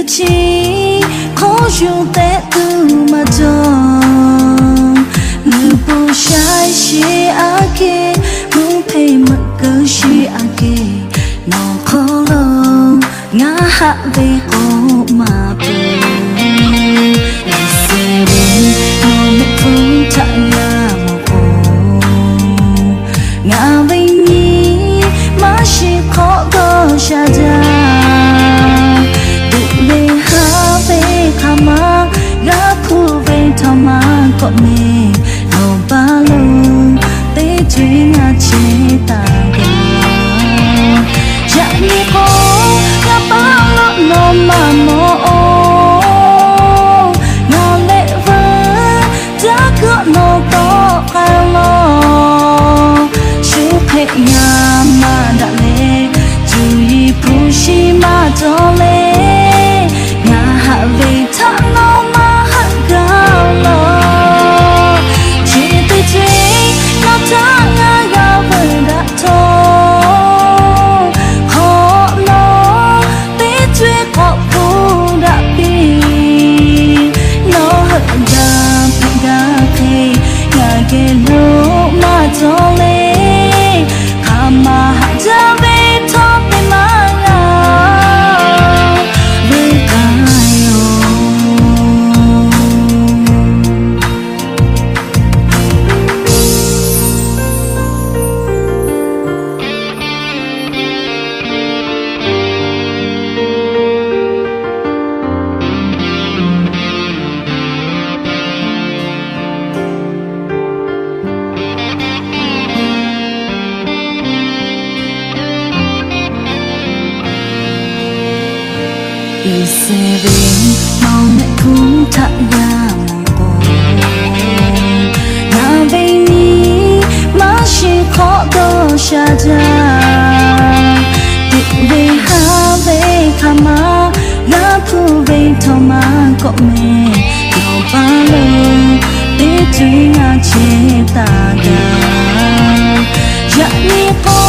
Chi hk'oˆ shu tehꞈ tuˬ maˇ cawˬ, luˬ po sha sheˍ aꞈ kehˉ, mvuhˇ hpeꞈ meuꞈ keu sheˍ aꞈ kehˉ, nawˬ hk'aw lo ngaˬ haꞈ ve k'o maˇ peuˬ. Suh ve nawˬ mehˆ hpfuhˇ htaꞈ g'a mawˬ k'o, ngaˬ ve nyi maˇ shiˍ hk'awꞈ dawˇ sha jaˇ. Tuꞈ ve haˉ ve hk'aˬ ma g'a hpuˇ ve htawˇ maˇ kawˆ mehˍ, nawˬ baˬ lo teˇ co-e ngaˬ chehˇ taˍ ve. Yaꞈ nyi k'o, ngaˬ paˍ lo nawˬ maˇ mawˬ-oˬ. Ngaˬ lehˬ veuˬ daꞈ kaꞈ nawˬ tawˆ k'ai law. Shu hk'e yaˇ maˇ daꞈ leh, cuˇ yiˍ hpu shi maˇ cawˬ le. Ngaˬ haꞈ ve htaꞈ nawˬ maˇ haꞈ gaˇ law. Chi teˇ co-e nawˬ htaꞈ ngaˬ g'a veuˬ daꞈ htawˇ, hk'awꞈ nawˬ teˇ co-e k'awꞈ k'oˆ daꞈ piˇ. Nawˬ heuˆ gaˇ hpehꞈ gaˇ hk'e, ngaˬ geh lo maˇ cawˬ le. Hk'aˬ ma haꞈ jaˇ ve htawˇ te maˇ g'a ve k'ai yoˬ. Suh ve nawˬ mehˆ hpfuhˇ htaꞈ g'a mawˬ k'o, ngaˬ ve nyi maˇ shiˍ hk'awꞈ dawˇ sha jaˇ. Tuꞈ ve haˉ ve hk'aˬ ma g'a hpuˇ ve htawˇ maˇ kawˆ mehˍ, nawˬ baˬ lo teˇ co-e ngaˬ chehˇ taˍ gaˇ. Yaꞈ nyi k'o,